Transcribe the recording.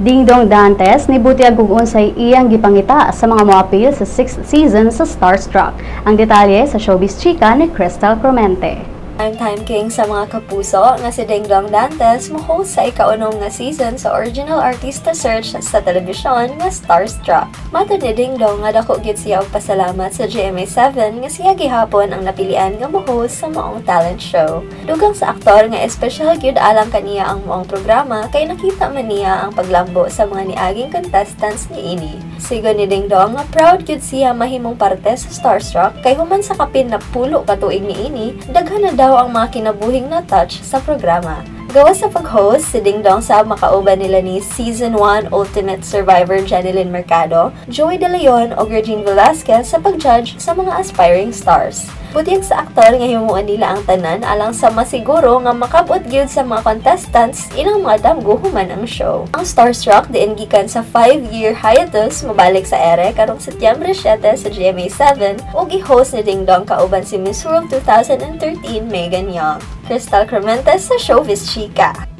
Dingdong Dantes nibutyag kung unsay iyang gipangita sa mga moapil sa 6th season sa Starstruck. Ang detalye sa Showbiz Chika ni Crystal Cromente. Prime Time King sa mga kapuso nga si Dingdong Dantes mo-host sa ikaunom nga season sa original artista search sa telebisyon nga Starstruck. Matod ni Dingdong nga dako gyud siya og pasalamat sa GMA7 nga siya gihapon ang napilian nga mo-host sa maong talent show. Dugang sa aktor nga espesyal gyud alang kaniya ang maong programa kay nakita man niya ang paglambo sa mga niaging contestants niini. Sigon ni Dingdong nga proud gyud siya mahimong parte sa Starstruck kay human sa kapin na 10 ka tuig niini, daghan na daw ang mga kinabuhing na touch sa programa. Gawas sa pag-host, si Dingdong sab makauban nila ni Season 1 Ultimate Survivor Jennylyn Mercado, Joey De Leon o Regine Velasquez sa pag-judge sa mga aspiring stars. Butyag sa aktor nga himuon nila ang tanan alang sa masiguro nga makabot gyud sa mga contestants ilang mga damgo human ang show. Ang Starstruck diin gikan sa 5-year hiatus mobalik sa ere karong Setyembre 7 sa GMA7 ug i-host ni Dingdong kauban si Miss World 2013 Megan Young. Crystal Crementes sa Showbiz Chika.